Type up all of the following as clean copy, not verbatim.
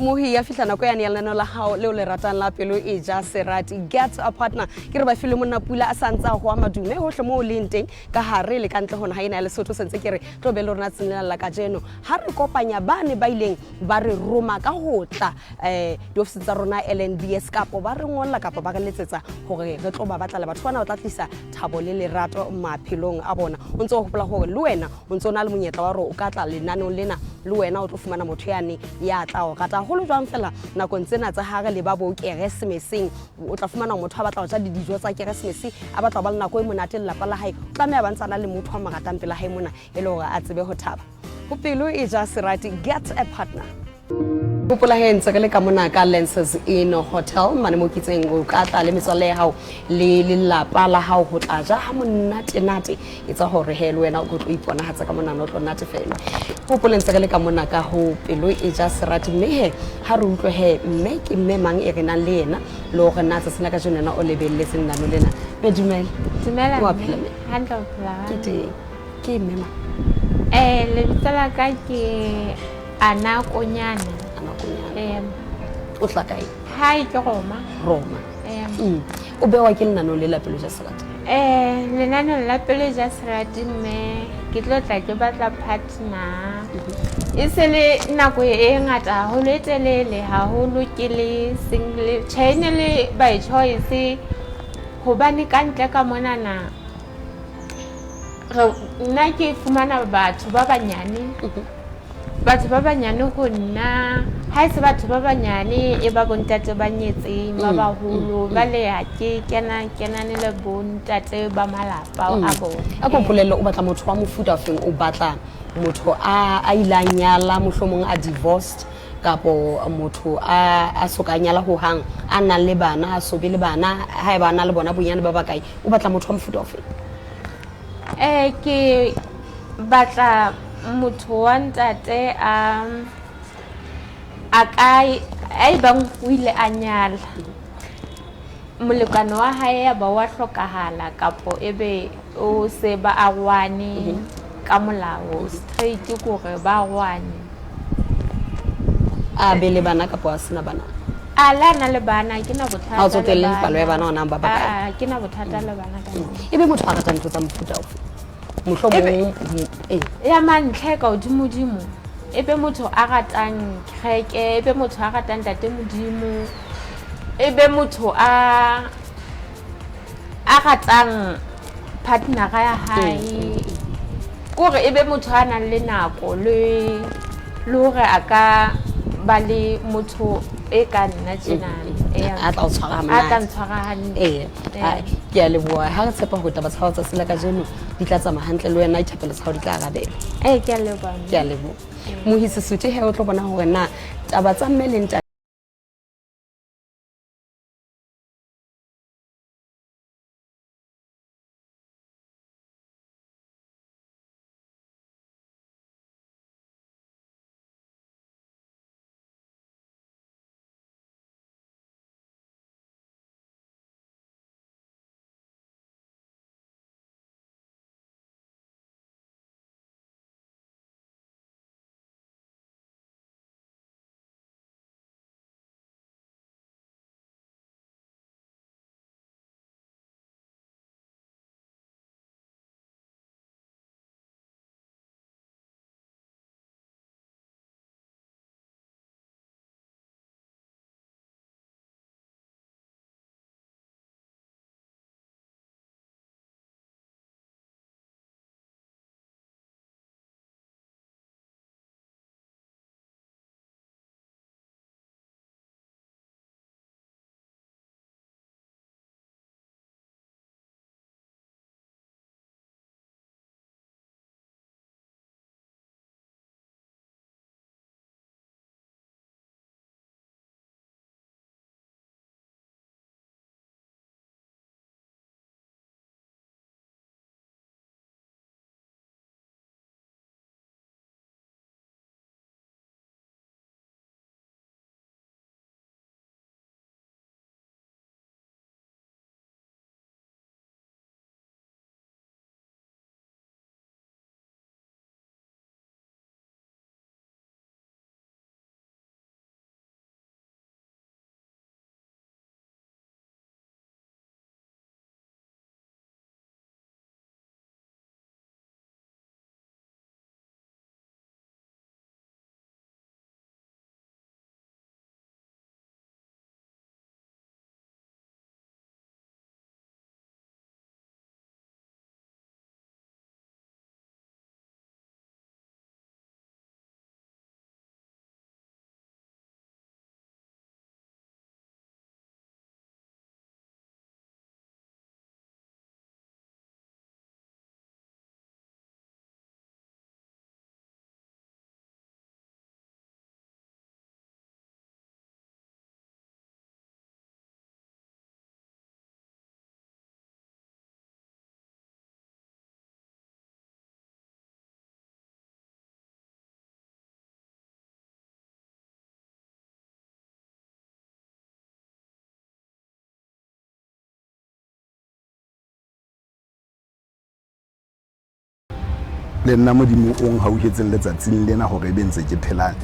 Mohi ya fihla nako yane ya lenaneo la hao leo le ratang la pelo e ja serati, Get a Partner. Ke re ba file monna pula a sa ntse a goa madume hohle moo o leng teng ka hare le ka ntle ho naha ena ya Lesotho. Sentse ke re tlo be le rona tseleng la kajeno ha re kopanya ba ne ba ileng ba re roma ka ho tla diofising tsa rona LNBS, kapo ba re ngolla kapa ba re letsetsa hore re tlo ba batla le batho bana ba tla tlisa thabo le lerato maphelong a bona. O ntse o hopola hore le wena o ntse o na le monyetla wa hore o ka tla lenaneong lena, le wena o tlo fumana motho yane ya tla o rata haholo jwang fela nakong tsena tsa ha re leba bo keresemeseng. O tla fumana motho a batla ho ja dijo tsa keresemese, a batla ho ba le nako e monate lelapa la hae, o tlameha ba ntse a na le motho a mo ratang pela hae mona e le hore a tsebe ho thaba. Ho pelo e ja serati, Get a Partner. Hopola he ntse re le ka mona ka Lenses Inn Hotel mane mo kitseng o ka tla le metswalle ya hao le lelapa la hao ho tla ja ha monate-nate. Etsa hore he le wena o tlo iponahatsa ka monana, o tlo natefelwa. Hopola ntse re le ka mona ka ho pelo e ja serati, mme he ha re utlwe he mme ke mme mang e re nang le yena le hore na tsatsing la kajeno yena o lebelletseng lenano lena. Mme dumela. Dumela. Wa Mme. phela mme? Hantle, o phela Ke hantle. teng. Ke mme mang? Lebitso la ka ke Ana Konyane. Ana Konyane. O tla kae? Hae ke Roma. Roma. O bewa ke lenaneo le la pelo ja serati? Lenaneo la pelo ja serati mme ke tlo tla ke batla partner. E se le nako e ngata haholo, e telele haholo ke le single. Tjhe, e ne le by choice hobane ka ntle ka monana re nna ke fumana batho ba banyane. Batho ba banyane ho nna, ha e se batho ba banyane e ba bontate ba nyetseng ba baholo, ba le ha ke kena kenane le bontate ba malapa a bona. A ko mpolelle, o batla motho wa mofuta ofeng? O batla motho a ile a nyala, mohlomong a divorced, kapo motho a soka nyala hohang, a nang le bana, a so be le bana, haeba a na le bona bonyane ba bakae? O batla motho wa mofuta ofeng? Ke batla motho wa ntate a ka a e bang o ile a nyala, molekane wa hae ya ba wa hlokahala, kapo ebe o se ba arohane ka molao straight, kore ba arohane. A be le bana kapo a sena bana? A la na le bana, ke na bothata. Ha o tsotelle palo ya bana ona ba bakae? A ke na bothata le bana ka. E be motho a ratang ntho tsa mofuta ofe? Mohlomong ya mantlha e ka hodimodimo, e be motho a ratang kereke, e be motho a ratang ntate Modimo, e be motho a ratang partnera ya hae, kore e be motho a nang le nako le hore a ka ba le motho e ka nna tjenana. A tla o tshwara A monate. tla ntshwara hantle. Ke a leboha. Ha re tshepa hore taba tsa hao tsatsi la kajeno di tla tsamaya hantle le wena, dithapelo tsa hao di tla arabelwa. Ke a leboha. Ke a leboha. Mohisi Suthe he o tlo bona hore na taba tsa mme le ntate Le nna Modimo o nhauhetseng letsatsing lena hore ebe ntse ke phelang,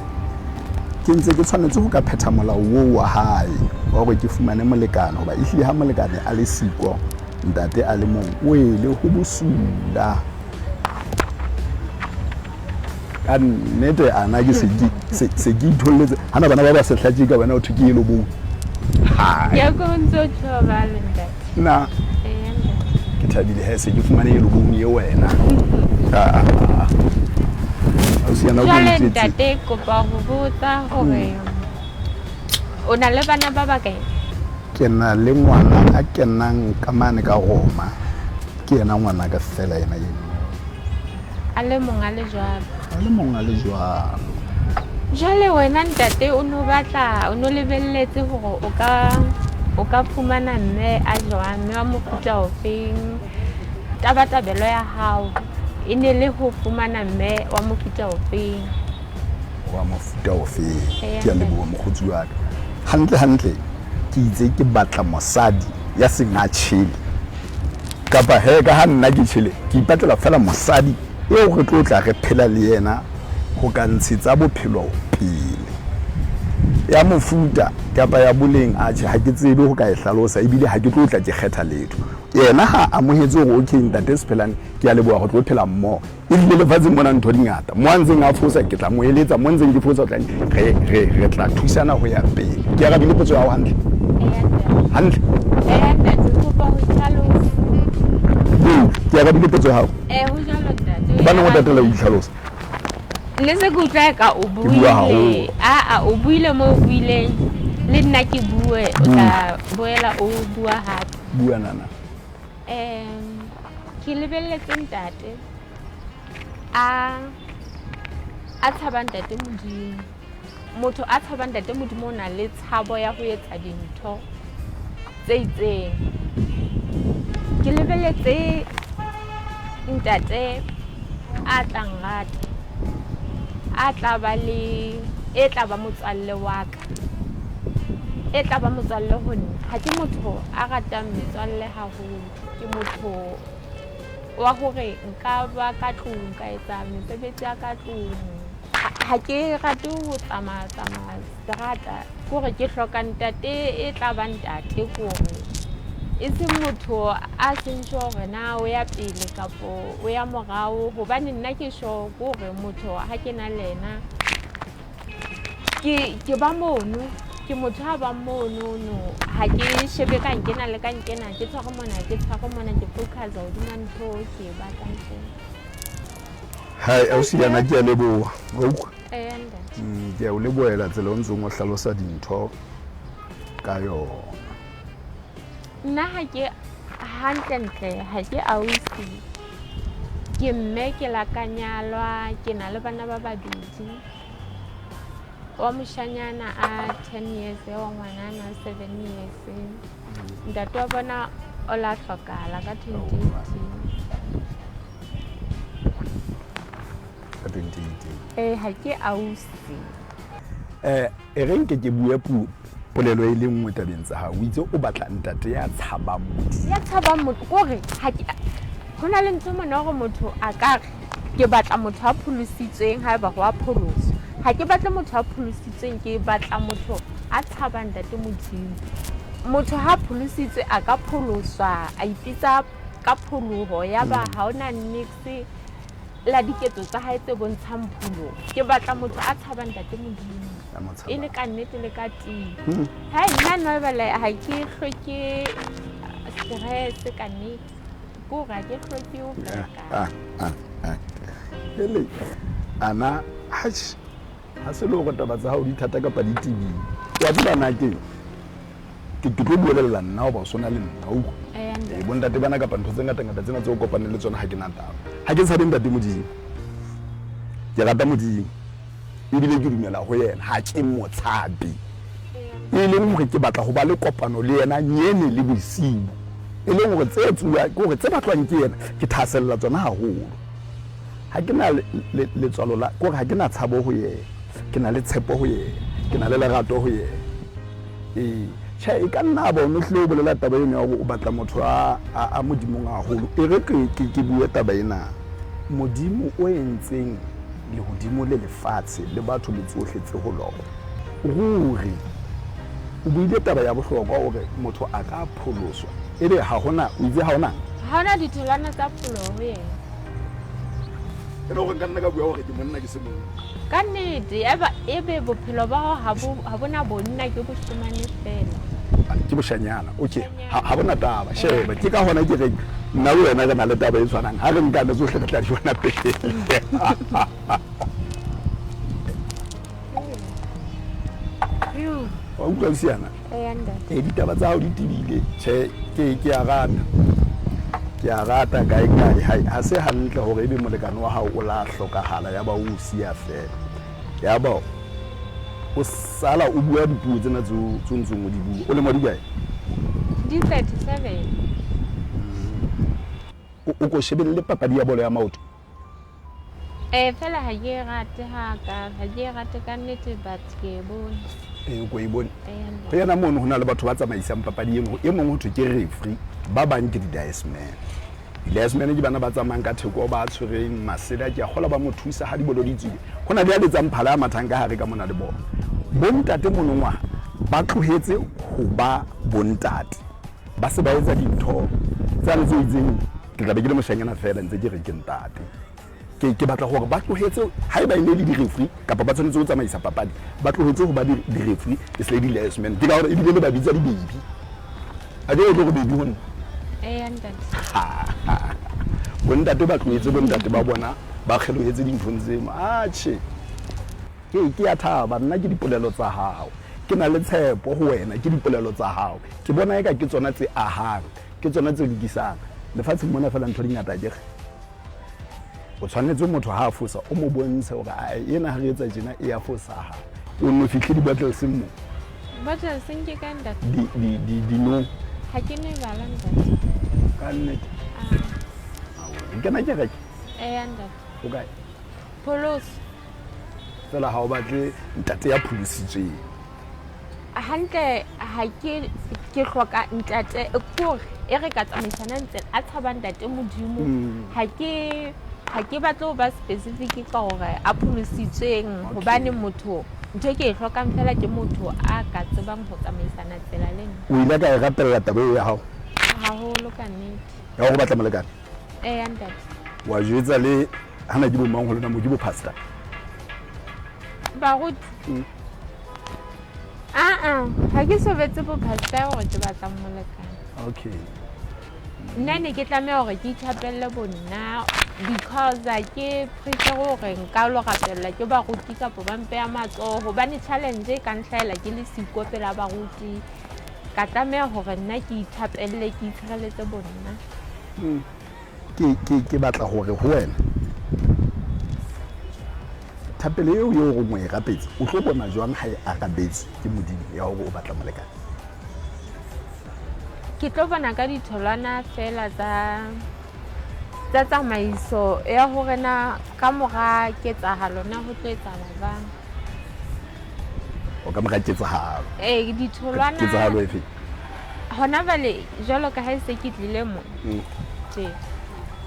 ke ntse ke tshwanetse ho ka phetha molao oo wa hae wa hore ke fumane molekane, hoba ehlile ha molekane a le siko, ntate a le mong, o ele ho bosula. Ka nnete ana ke se ke se ke itholletse hana bana ba ba sehlatše ka wena o thwe ke elo bong. Ke ko ntse o tjho jwalo ntate. Nna ke thabile he se ke fumane elo bong ye wena. Jwale ntate kopa ho botsa hore o na le bana ba bakae? Ke na le ngwana a kenang ka mane ka Roma. Ke yena ngwana ka fela yena eno. A le mong a le jwalo. A le mong a le jwalo. Jwale wena ntate o no batla, o no lebelletse hore o ka o ka fumana mme a jwang, mme wa mofuta ofeng? Tabatabelo ya hao e ne le ho fumana mme wa mofuta ofeng? Wa mofuta ofeng? Ke a leboha mokgotsi wa ka. Hantle hantle ke itse ke batla mosadi ya seng a tjhele. Kapa he ka ha nna ke tjhele, ke ipatlela fela mosadi eo re tlo tla re phela le yena ho ka ntshetsa bophelo pele. Ya mofuta kapa ya boleng, atjhe ha ke tsebe ho ka e hlalosa ebile ha ke tlo tla ke kgetha letho. Yena ha amohetse hore okay ntate Sephelane ke a leboha ho tlo phela mmoho. Ebile lefatsheng mona ntho di ngata. Mo a ntseng a fosa ke tla mo eletsa, mo ntseng ke fosa o tla re re re tla thusana ho ya pele. Ke arabile potso ya hao hantle? Hantle. Eya ntate, kopa ho hlalosa. Ke arabile potso ya hao. Eh, ho jwalo ntate. Hobaneng o tatela ho itlhalosa? Ne se ke utlwa ka o buile. Aa, o buile mo o buileng. Le nna ke bue, o tla boela o bua hape. Bua nana. Ke lebelletse ntate a tshaba ntate Modimo. Motho a tshabang ntate Modimo o na le tshabo ya ho etsa dintho tse itseng. Ke lebelletse ntate a tla nrata, a tla ba le e tla ba motswalle wa ka, e tla ba motswalle ho nna. Ha ke motho a ratang metswalle haholo, ke motho wa hore nka ba ka tlung ka etsa mesebetsi ya ka tlung. Ha ke rate ho tsamaya tsamaya seterata, ke hore ke hloka ntate e tla ba ntate, ke hore e seng motho a seng sure hore na o ya pele kapo o ya morao, hobane nna ke sure ke hore motho ha ke na le yena ke ba mono, ke motho a bang mono no, ha ke shebe ka nkena le ka nkena, ke tshware mona, ke tshware mona, ke focus hodima ntho ke e batlang fela. Hai, ausi yana ke a leboha. Wa utlwa? Eya ntate. Ke a o lebohela tsela o ntseng o hlalosa dintho ka yona. Nna ha ke hantlentle, ha ke ausi. Ke mme ke la ka nyalwa, ke na le bana ba babedi. Wa moshanyana a 10 years, wa ngwanana 7 years. Ntate wa bona o la hlokahala ka 2018. Ka 2018. Eh, ha ke ausi. E re nke ke bue puo polelo e le nngwe tabeng tsa hao. O itse o batla ntate ya tshabang Modimo. Ya tshabang Modimo, ke hore ha ke ho na le ntho mona hore motho a ka re ke batla motho a pholositsweng haeba ho a pholoswa. Ha ke batle motho a pholositsweng, ke batla motho a tshabang ntate Modimo. Motho ha pholositswe a ka pholoswa, a ipitsa ka pholoho, yaba ha hona nix la diketso tsa hae tse bontshang pholoho. Ke batla motho a tshabang ntate Modimo. E le ka nnete le ka tiyo. Hai, nna nwebele ha ke hloke stress ka nnete. Ke hore ha ke hloke ho ferekana. Hele, ana, hash, ha se le hore taba tsa hao di thata kapa di tebile. Wa tseba na ke ke tlo buelella nna hoba o sona le nna, utlwa. Bo ntate bana kapa ntho tse ngata-ngata tsena tse o kopaneng le tsona ha ke na taba. Ha ke tshabe ntate Modimo. Ke rata Modimo. Ebile ke dumela ho yena, ha ke mo tshabe. E leng hore ke batla ho ba le kopano le yena nyene le bosiu. E leng hore tse etsuwang, ke hore tse batlwang ke yena, ke thahasella tsona haholo. Ha ke na letswalo la, ke hore ha ke na tshabo ho yena. Ke na le tshepo ho yena. Ke na le lerato ho yena. Ee, tjhe, e ka nna ba o no hlile o bolela taba eno ya hore o batla motho a Modimong haholo. E re ke bue taba ena. Modimo o entseng lehodimo le lefatshe le batho le tsohle tse ho lona, ruri o buile taba ya bohlokwa hore motho a ka pholoswa ebe ha hona, o itse ha hona? Ha hona ditholwana tsa pholoho ho yena. E le hore nka nna ka bua hore ke monna ke se monna. Ka nnete, eba ebe bophelo ba hao ha bo ha bona bonna, ke boshemane fela. Ke boshanyana. Okay, ha bona taba. Sheba, ke ka hona ke reng nna le wena re na le taba e tshwanang. Ha re nkane tsohle re tla di bona pele. Wa utlwa Siana? Ee, ditaba tsa hao di tebile. Tjhe, ke ke a rata. Ke a rata kae kae. Hai, ha se hantle hore ebe molekane wa hao o la hlokahala ya ba o siya fela. Ya ba o sala o bua dipuo tsena tseo tse ntseng o di bua. O lemo di kae? Di 37. O ko shebelle papadi ya bolo ya maoto? Ee, fela ha ke e rate hakaalo, ha ke e rate ka nnete, but ke e bone. Ee, o ko e bone. Ho yena mono ho na le batho ba tsamaisang papadi eno. E mong ho thwe ke referee, ba bang ke di-diceman. Di-diceman ke bana ba tsamayang ka theko, ba tshwereng masela, ke a kgolwa ba mo thusa ha dibolo di tswile. Ho na le ya letsang phala ya mathang ka hare ka mona le bona. Bontate monongwaha ba tlohetse ho ba bontate, ba se ba etsa dintho tsane tse itseng. Ke tla be ke le moshanyana feela ntse ke re ke ntate. Ke, ke batla hore ba tlohetse, haeba e ne e le di-referee kapa ba tshwanetse ho tsamaisa papadi, ba tlohetse ho ba di-referee e se le di-linesman. Ke ka hore ebile le ba bitsa di-baby. A ke o tlo re baby ho nna? Eya, ntate. Bontate ba tlohetse bontate ba bona, ba kgelohetse dinthong tseno. Atjhe. Ke, ke a thaba nna ke dipolelo tsa hao. Ke na le tshepo ho wena ke dipolelo tsa hao. Ke bona eka ke tsona tse ahang. Ke tsona tse lokisang. Lefatsheng mona fela ntho di ngata akere. O tshwanetse motho ha a fosa o mo bontshe hore ae ena ha re etsa tjena e ya fosahala. O nno fihle di-bottleseng mo. Bottleseng ke kae ntate? Di, di, di, dinong. Ha ke nwe jwala ntate. Ka nnete? Ah. Ao, o kena kereke? Eya ntate. O kae? Pholoso. Fela ha o batle ntate ya pholositsweng. Hantle ha ke ke hloka ntate kore e re ka tsamaisanang tsela a tshabang ntate Modimo. Ha ke ha ke batle ho ba specific ka hore a pholositsweng hobane motho ntho e ke e hlokang fela ke motho a ka tsebang ho tsamaisana tsela le nna. O ile ka e rapella taba eo ya hao? Haholo ka nnete. Ya hore o batla molekane? Eya ntate. Wa jwetsa le hana ke bo mang ho lona mo ke bo pastor? Baruti. Aa, ha ke so betse bo pastor hore ke batla molekane. Okay. Nna ne ke tlameha hore ke ithapelle bo nna because ha ke prefer hore nka lo rapellwa ke baruti kapa ba mpeya matsoho hobane challenge e ka nhlahela ke le siko pela baruti. Ka tlameha hore nna ke ithapelle, ke itshireletse bo nna. Ke, ke, ke batla hore ho wena thapelo eo eo reng o e rapetse, o tlo bona jwang ha e arabetswe ke Modimo ya hore o batla molekane? Ke tlo bona ka ditholwana fela tsa tsa tsamaiso ya hore na ka mora ketsahalo na ho tlo etsahala jwang. O ka mora ketsahalo. Ee, ditholwana. Ketsahalo efe? Hona jwale jwalo ka ha e se ke tlile mo. Tje.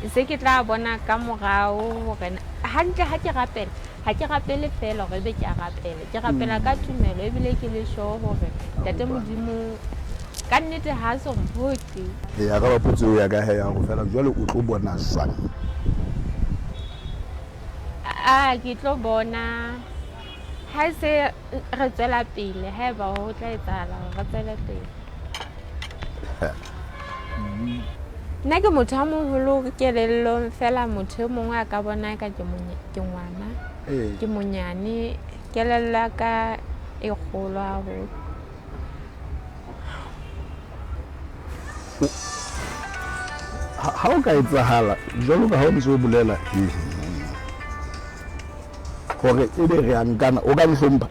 Se ke tla bona ka morao hore hantle ha ke rapela, ha ke rapele fela hore ebe ke a rapela. Ke rapela ka tumelo ebile ke le sure hore Ntate Modimo ka nnete ha so mphoqe. E araba potso eo ya ka he ya hore fela jwale o tlo bona jwang? A ke tlo bona ha se re tswela pele, haeba ho tla etsahala hore re tswele pele. Nna ke motho a moholo kelellong fela motho e mongwe a ka bona ka ke ngwana, ke monyane, kelello ya ka e kgolo haholo. Ha o ka etsahala jwalo ka ha o ntse o bolela hore ebe re a nkana, o ka nhlompha?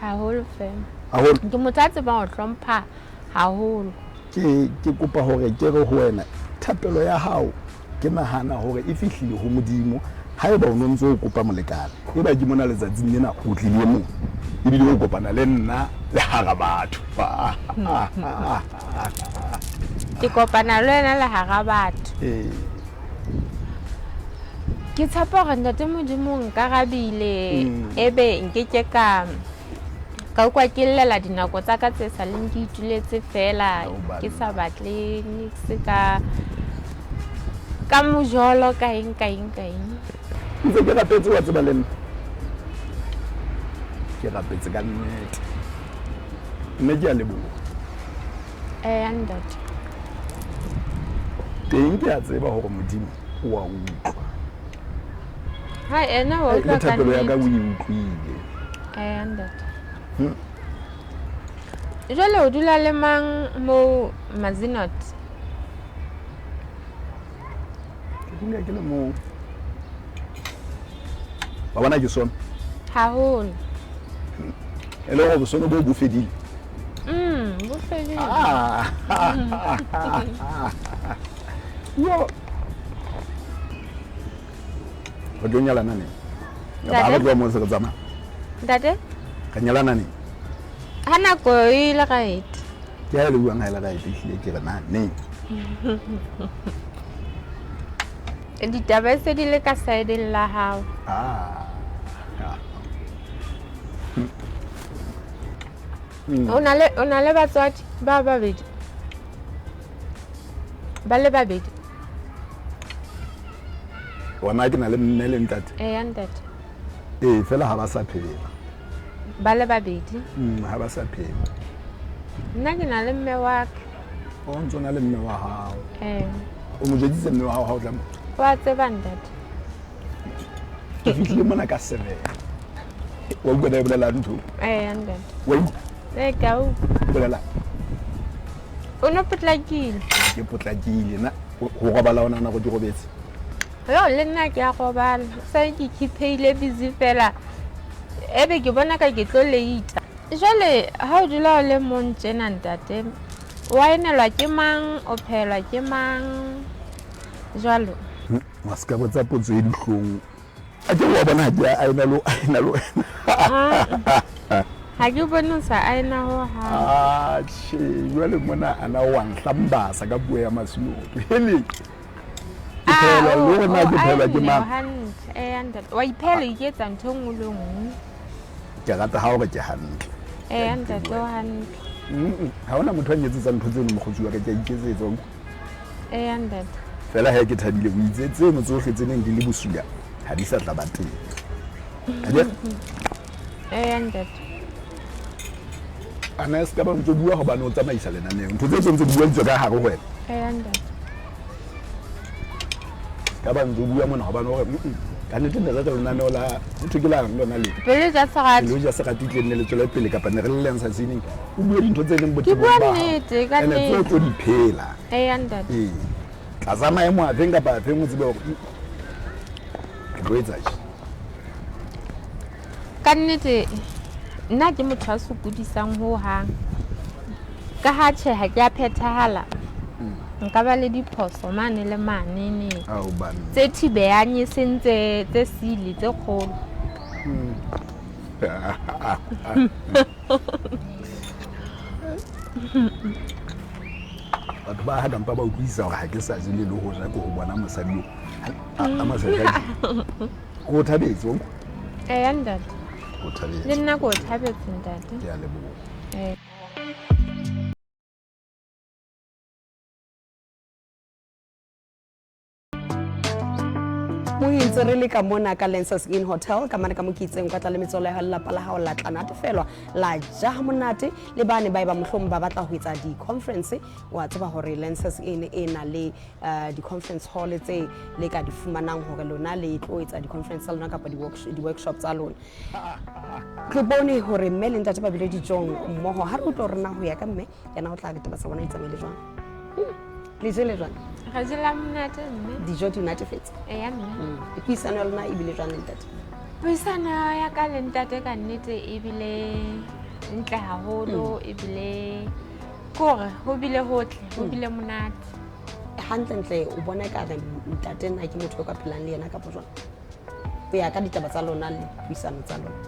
Haholo fela. Haholo? Ke motho a tsebang ho hlompha haholo. Ke, ke kopa hore ke re ho wena, thapelo ya hao ke nahana hore e fihlile ho Modimo. Haeba o no ntse o kopa molekane, eba ke mona letsatsing lena o tlile mona, ebile o kopana le nna le hara batho. Ke kopana le wena le hara batho. Ee. Ke tshepa hore ntate Modimo nkarabile ebe nkeke ka ka utlwa ke llela dinako tsa ka tse sa leng ke ituletse fela ke sa batle niks ka ka mojolo ka eng ka eng ka eng. Ntse ke rapetse wa tseba le nna. Ke rapetse ka nnete. Mme ke a leboha. Eya ntate. Teng ke a tseba hore Modimo o a utlwa. Ha ena wa utlwa ka thapelo ya ka o e utlwile. Eya ntate. Jwale o dula le mang mo Mazinot? Ke dula ke le mong. Wa bona ke sona? Haholo. E le hore bosono boo bo fedile? Bo fedile. Yo. Re tlo nyalana neng? Kapa ha re tloha moo se re tsamaya? Ntate? Re nyalana neng? Ha nako e le right. Ke ha e le buang ha e le right, ehlile ke re na neng? Ditaba e se di le ka saedeng la hao. O na le batswadi ba babedi? Ba le babedi? Wena ke na le mme le ntate? Eya ntate. Ee, fela ha ba sa phela. Ba le babedi? Ha ba sa phela. Nna ke na le mme wa ka. O ntso na le mme wa hao? Ee. O mo jwetsitse mme wa hao ha o tla mo? Wa tseba ntate. Ke fihlile mona ka 7. Wa utlwa na e bolela ntho? Eya ntate. Wa utlwa? Ee, ka utlwa. Bolela. O no potlakile. Ke potlakile na ho robala ona nako ke robetse. Yo le nna ke a robala. Sa ke keep-ile busy fela. Ebe ke bona ka ke tlo late. Jwale ha o dula o le mong tjena ntate, wa enelwa ke mang, o phelwa ke mang jwalo? Wa se ka botsa potso e dihlong. A ke wa bona ha ke a ena le ena le wena. Ha ke bone o sa aena ho hang. Ah, tjhe, jwale mona ana wa nhlambasa ka puo ya Masilotho. Hele. Ke phelwa le hore na ke phelwa ke mang. Hantle. Eya ntate. Wa iphela iketsa ntho e nngwe le nngwe. Ke rata ha hore ke hantle. Eya ntate o hantle. Ha hona motho a nketsetsang ntho tseno mokgotsi wa ka, ke a iketsetsa. Eya ntate. Fela he ke thabile o itse tseno tsohle tse neng di le bosula ha di sa tla ba teng. Eya ntate. Ana e se ka ba ntso bua hobane o tsamaisa lenaneo. Ntho tse ntse bua di tswa ka hare ho wena. Eya ntate. Ka ba ntso bua mona hobane hore ka nnete ne re re lenaneo la ntho ke la lona le. Pelo ja serati. Pelo ja serati tle nne le tswele pele kapa ne re le leng sa tseneng. O bua dintho tse leng Ke bua nnete ka nnete. Ene tso di phela. Eya ntate. Ee. Tlasa maemo a feng kapa a feng o tsebe hore ke tlo etsa tje. Ka nnete nna ke motho a sokodisang ho hang. Ka ha tjhe ha ke a phethahala. Nka ba le diphoso mane le mane ne. Tse thibeyang e seng tse tse sile tse kgolo. Batho ba ha kampa ba utlwisisa hore ha ke sa je le le ho ja ke ho bona mosadi o a masadi. Ko thabetse o? Eya ntate. Ko thabetse. Le nna ko thabetse ntate. Ke a leboha. Eh. Mo ntse re le ka mona ka Lancers Inn Hotel ka mane ka mo ke itseng kwa tla le metswalle ya lelapa la hao la tla natefelwa la ja ha monate le bane ba e ba mohlomong ba batla ho etsa di-conference. Wa tseba hore Lancers Inn e na le di-conference hall tse le ka di fumanang hore lona le tlo etsa di-conference tsa lona kapa di-workshop tsa lona. Re bone hore mme le ntate ba bile dijong mmoho. Ha re utlwa hore na ho ya ka mme yena o tla re taba tsa bona di tsamaile jwang. Le jele jwang? Re jela monate mme. Dijo di natefetse? Eya mme. Puisano ya lona ebile jwang le ntate? Puisano ya ka le ntate ka nnete ebile ntle haholo, ebile kore ho bile hotle, ho bile monate. Hantlentle o bona ka re ntate na ke motho o ka phelang le yena kapa jwang? Ho ya ka ditaba tsa lona le puisano tsa lona.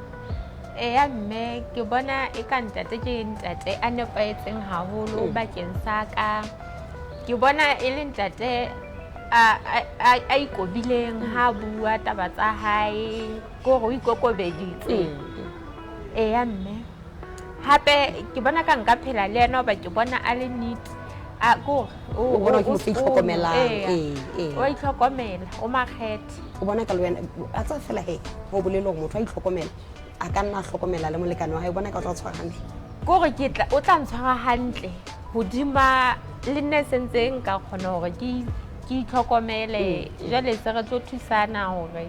Eya mme, ke bona e ka ntate ke ntate a nepahetseng haholo bakeng sa ka. Ke bona e le ntate a ikobileng ha bua taba tsa hae, ke hore o ikokobeditse. Eya mme hape ke bona ka nka phela le yena hoba ke bona a le neat. A ke hore O bona ke motho a itlhokomelang. Ee. Ee, ee. O a itlhokomela, o makgethe. O bona ka le wena a tsaya fela he go bolele gore motho a itlhokomela a ka nna a hlokomela le molekane wa hae, o bona ka o tla tshwara hantle. Ke hore ke tla o tla ntshwara hantle hodima le nna e sentse nka kgona hore ke itlhokomele. Jwale se re tlo thusana hore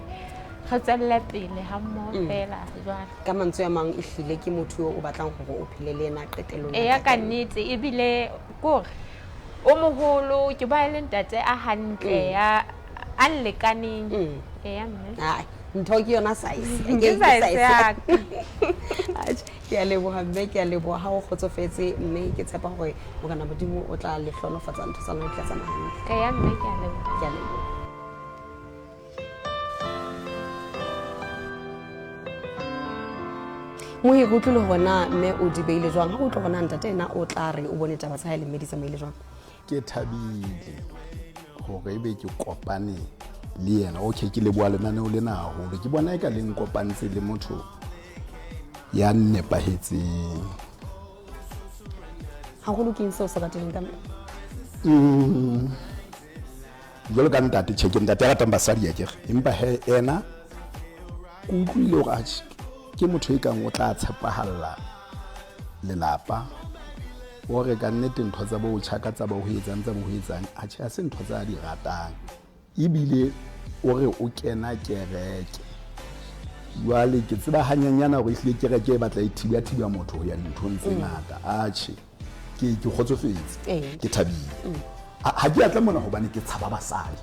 re tswelle pele ha mmoho fela jwale. Ka mantswe a mang, ehlile ke motho yo o batlang hore o phele le yena qetellong ya Eya ka qetello. nnete, ebile ke hore o moholo, ke ba le ntate a hantle ya a nlekaneng. Eya mme. Ai, ntho ke yona size. Ke size ya ka. Atjhe, ke a leboha mme, ke a leboha ha o kgotsofetse, mme ke tshepa hore Morena Modimo o tla le hlohonolofatsa ntho tsa lona di tla tsamaya hantle. Eya mme, ke a leboha. Ke a leboha. Mohi, re utlwile hore na mme o di beile jwang. Ha re utlwa hore na ntate ena o tla re o bone taba tsa hae le mme di tsamaile jwang. Ke thabile hore ebe ke kopane le yena. Okay, ke leboha lenaneo lena haholo. Ke bona eka le nkopantse le motho ya nepahetseng. Haholo ke eng seo se ratileng ka mme? Jwalo ka ntate, tjhe, ke ntate ya ratang basadi akere. Empa he ena ke utlwile hore atjhe ke motho e kang o tla tshepahalla lelapa. O re ka nnete ntho tsa bo tjhaka tsa bo ho etsang tsa bo ho etsang, atjhe ha se ntho tsa di ratang. Ebile o re o kena kereke. Jwale ke tseba hanyenyana hore ehlile kereke e batla e thiba thiba motho ho ya dinthong tse ngata. Atjhe, ke kgotsofetse, ke thabile. Ha ke atla mona hobane ke tshaba basadi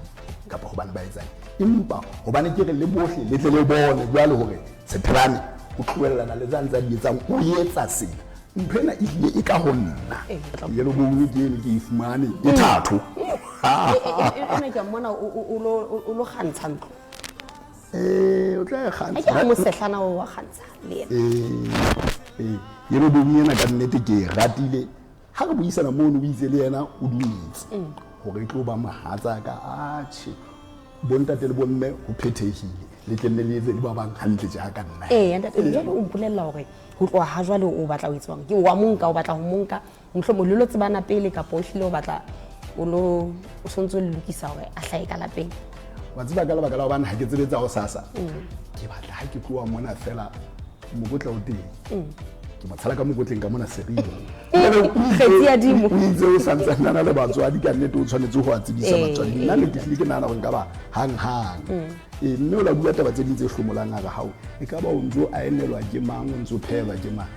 kapa hobane ba etsang, empa hobane ke re le bohle le tle le bone jwale hore Sephelane o tlohellana le tsa ntsa di etsang, o etsa sena. Ntho ena ehlile e ka ho nna. Yellow bone ke eno ke e fumane e thatho. Ena ke a mmona o lo kgantsha ntlo. O tla e kgantsha. Ha ke a mosehlana o wa kgantsha le yena. Yellow bone ena ka nnete ke e ratile. Ha re buisana mono o itse le yena o dumetse hore e tlo ba mohatsa ka. Atjhe, bontate le bomme ho phethehile, le tle nne le etse le ba bang hantle jaaka nna. Ee, ntate, jwale o mpolella hore ho tloha ha jwale o batla ho etswang? Ke wa monka, o batla ho monka, mohlomong le lo tsebana pele kapa o hlile o batla o lo o sontso le lokisa hore a hlahe ka lapeng? Wa tseba ka lebaka la hobane ha ke tsebe tsa hosasa, ke batla ha ke tloha mona fela mokotla o teng. Ke mo tshela ka mokotleng ka mona serilo. Kgetsi ya dimo. O itse o santsane a na le batswadi, ka nnete o tshwanetse ho a tsebisa batswadi. Nna ne ke hlile ke nahana hore nka ba hang-hang. Mme o la bua taba tse ding tse hlomolang a re hao, e ka ba o ntso a enelwa ke mang, o ntso phehelwa ke mang.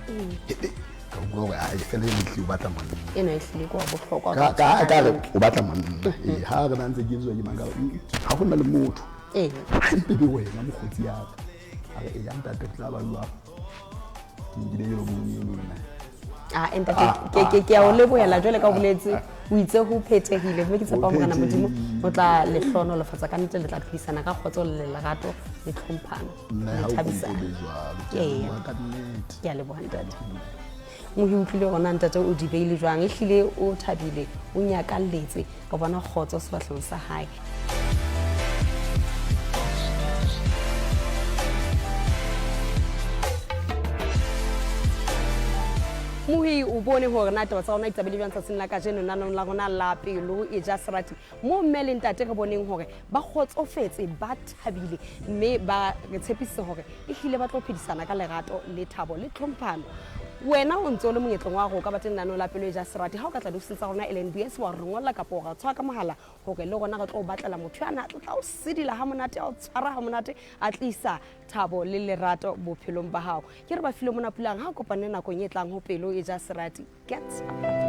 Ka utlwa hore ai fela ena ehlile o batla monna. Ena ehlile ke wa bohlokwa. Ka re o batla monna. Ha re na ntse ke etswa ke mang ka re, ha ho na le motho. Ha mpe be wena mokgotsi ya ka. A re, eya ntate, re tla ba jwang? Ke nkile yellow bone eno nna. Ntate, ke a o lebohela jwale ka o boletse, o itse ho phethehile, mme ke tshepa Morena Modimo o tla le hlohonolofatsa ka nnete, le tla phedisana ka kgotso le lerato le tlhomphano, Nna le ha o thabisana. kompole jwalo, ke a leboha ka nnete. Ke a leboha ntate. Mohi utlwile hore na ntate o di beile jwang, ehlile o thabile, o nyakalletse, ka bona kgotso sefahlehong sa hae. Mohi o bone hore na taba tsa rona di tsamaile jwang tsatsing la kajeno lenaneong la rona la Pelo e ja Serati, moo mme le ntate re boneng hore ba kgotsofetse, ba thabile, mme ba re tshepisitse hore ehlile ba tlo phedisana ka lerato le thabo le tlhomphano. Wena o ntse o le monyetleng wa hore o ka ba teng lenaneong la Pelo e ja Serati. Ha o ka tla diofising tsa rona LNBS wa re ngolla kapa wa re tshwara ka mohala hore le rona re tlo o batlela motho yana a tlo tla o sedila ha monate, a o tshwara ha monate, a tlisa thabo le lerato bophelong ba hao. Ke re ba file mona pulang ha kopane nakong e tlang ho Pelo e ja Serati. Get.